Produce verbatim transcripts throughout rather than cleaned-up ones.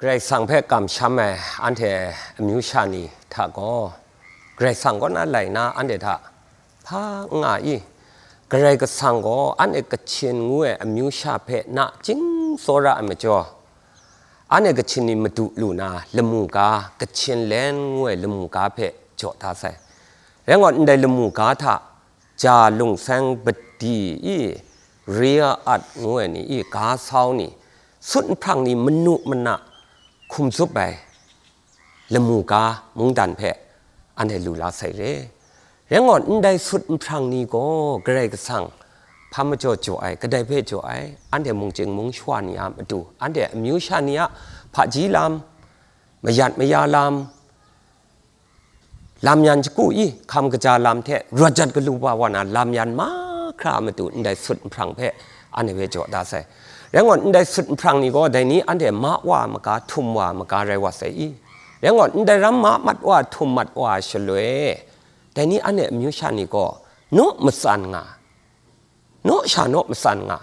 Karai Kasang hpe kamsham ai anhte amyu sha ni hta gaw, Karai Kasang kaw na lai na anhte hta hpa n nga i? Karai Kasang gaw anhte Kachin ngu ai amyu sha hpe nachying tsawra ai majaw, anhte Kachin ni madu lu na lamu ga, Kachin len ngu ai lamu ga hpe jaw da sai. Rai ngut, ndai lamu ga hta ja lungseng badi i, ria at ngu ai ni i, ga sau ni, sut nhprang ni, manu mana hkum zup ai lamu ga mungdan hpe anhte lu la sai re. Rai ngut, ndai sut nhprang ni gaw Karai Kasang hpa majaw jaw ai, kadai hpe jaw ai, anhte mungchying mungshawa ni a matu, anhte amyu sha ni a hpaji lam, mayat maya lam, lam yan shagu i, hkam kaja lam hte rawt jat galu wa wa na lam yan mahkra a matu ndai sut nhprang hpe anhte hpe jaw da sai. Rai ngut, ndai sut nhprang ni gaw dai ni anhte ma wa ai maga, htum wa ai maga rai wa sai i? Rai ngut, ndai ram ma mat wa, htum mat wa ai shaloi, dai ni anhte amyu sha ni gaw naw matsan nga, naw sha naw matsan nga.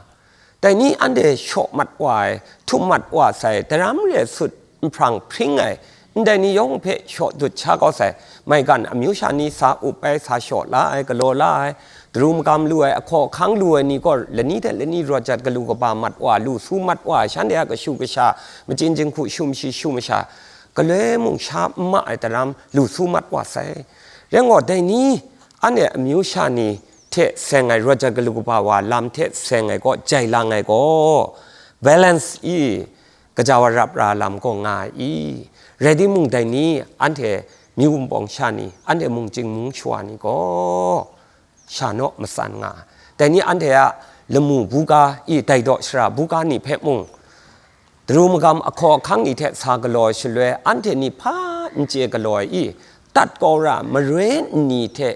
Dai ni anhte shaw mat wa ai, htum mat wa sai, daram re ai sut nhprang hpring ai, ndai ni yawng hpe shaw dut sha kau sai. Maigan amyu sha ni sa up ai, sa shaw la ai, galaw la ai, daru magam lu ai, ahkaw ahkang lu ai ni gaw lani hte lani rawt jat galu kaba mat wa, lu su mat wa, shanhte a kashu kasha, machyin jinghku shu mashi shu masha, galoi mung sha n ma ai daram lu su mat wa sai. Rai ngut, dai ni anhte amyu sha ni hte seng ai, rawt jat galu kaba wa lam hte seng ai gaw, jai lang ai gaw, balance i, kaja wa rap ra lam gaw nga ai i? Rai timung, dai ni anhte myu wumpawng sha ni, anhte mungchying mungshawa ni gaw sha naw matsan nga ai. Dai ni anhte a lamu buga i, dai daw shara buga ni hpe mung, daru magam ahkaw ahkang ni hte sa galaw ai shaloi, anhte ni hpa n chye galaw ai i? Tat kau ra ai maroi nni hte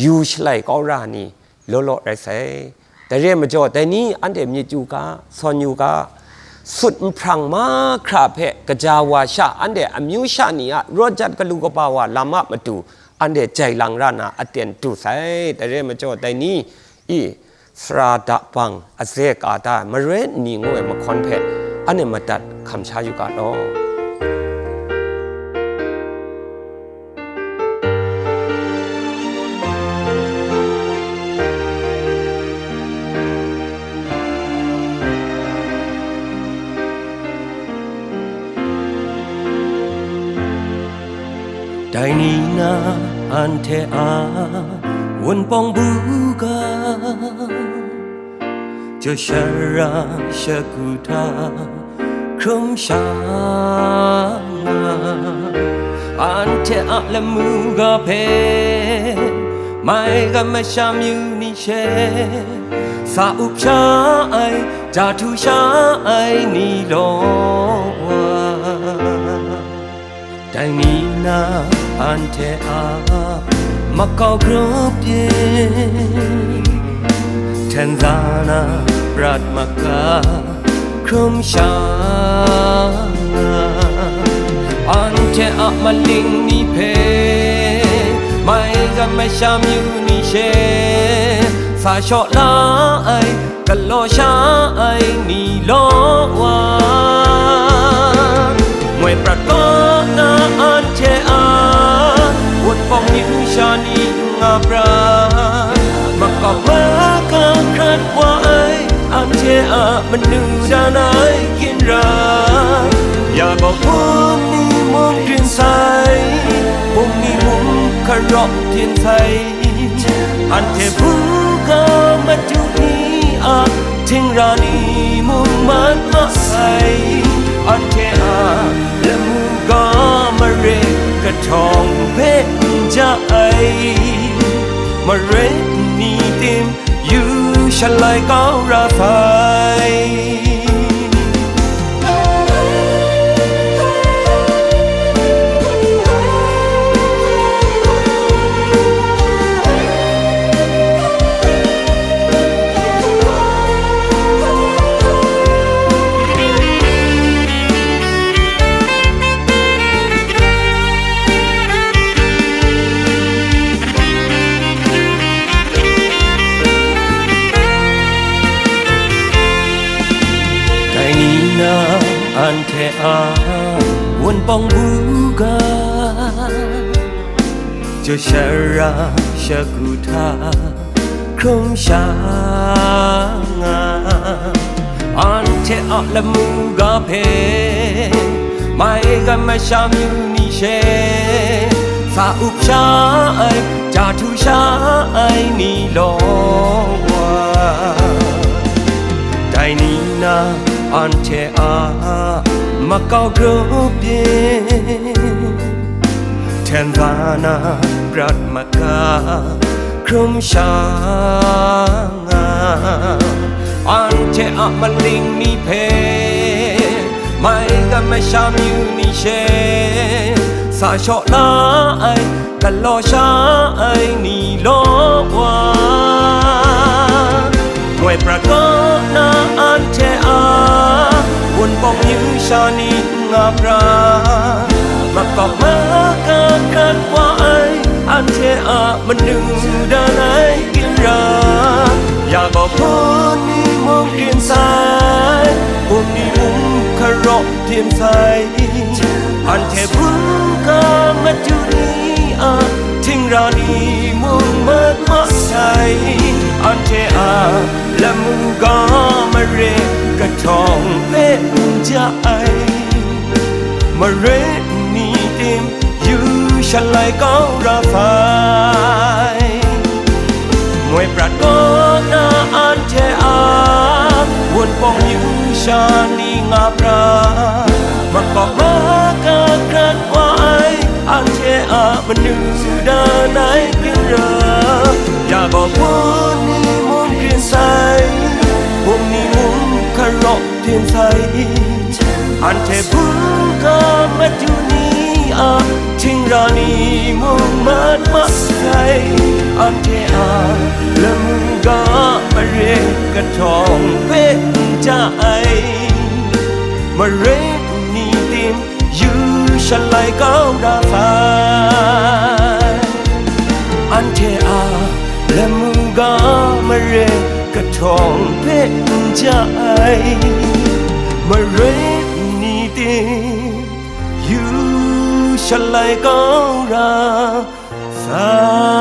yu shalai kau ra ai ni law law rai sai. Dai re ai majaw, dai ni anhte myit yu ga, sawn yu ga, sut nhprang mahkra hpe kaja wa sha, anhte amyu sha ni a rawt jat galu kaba wa lam a matu, anhte jai lang ra na aten du sai. Dai re ai majaw, dai ni i, sara da bang aze ka da ai maroi nni ngu ai mahkawn hpe anhte madat hkam sha yu ga law. Dai ni na anhte a wunpawng buga, jo shara shagu hta hkrum sha nga, anhte a lamu ga hpe maigan masham yu ni she sa up sha ai, ja htu sha ai ni law wa. Dai ni na anhte a makau grup yin, hten za na prat maga hkrum sha nga, anhte a maling ni hpe maigan masham yu ni she sa shaw la ai, galaw sha ai ni law wa. Moi prat kaw na anhte a wunpawng ni sha ni n nga pra, makau makau hkrat wa ai, anhte a manu dan ai ginra, ya gaw bum ni mung grin sai, bum ni mung hkaraw byin sai. Anhte buga madu ni a htingra ni mung mat ma sai, anhte a lamu ga mare kahtawng hpe n ja ai, mare ni tim yu shalai kau ra sai. Wunpawng buga, jashara shagu hta hkrum sha nga, anhte a lamu ga hpe maigan masha myu ni she sa up sha ai, jahtu sha ai ni law wa. Dai ni na anhte a makau grup byin, hten za na prat maga hkrum sha nga, anhte a maling ni hpe maigan masha myu ni she sa shaw la ai, galaw sha ai ni law wa. Moi prat kaw na anhte a wunpawng yu sha ni nga pra, makawp maga hkrat wa ai, anhte a manu dan ai ginra, ya gaw hpun ni mung grin sai, bum ni mung hkaraw byin sai, anhte bungga madu ni a htingra ni mung mat ma sai, anhte a lamu ga mare kahtawng hpe n ja ai, mare ni tim yu shalai kau ra sai. Moi prat kaw na anhte a wunpawng yu sha ni nga pra, makawp maga hkrat wa ai, anhte a manu dan ai ginra, ya gaw hpun ni mung grin sai, bum ni mung hkaraw byin sai, anhte bungga madu ni a htingra ni mung mat ma sai, anhte a lamu ga mare kahtawng hpe n ja ai, mare ni tim yu shalai kau ra sai. Anhte a lamu ga mare kahtawng hpe n ja ai, mare ni tim yu shalai kau ra sai.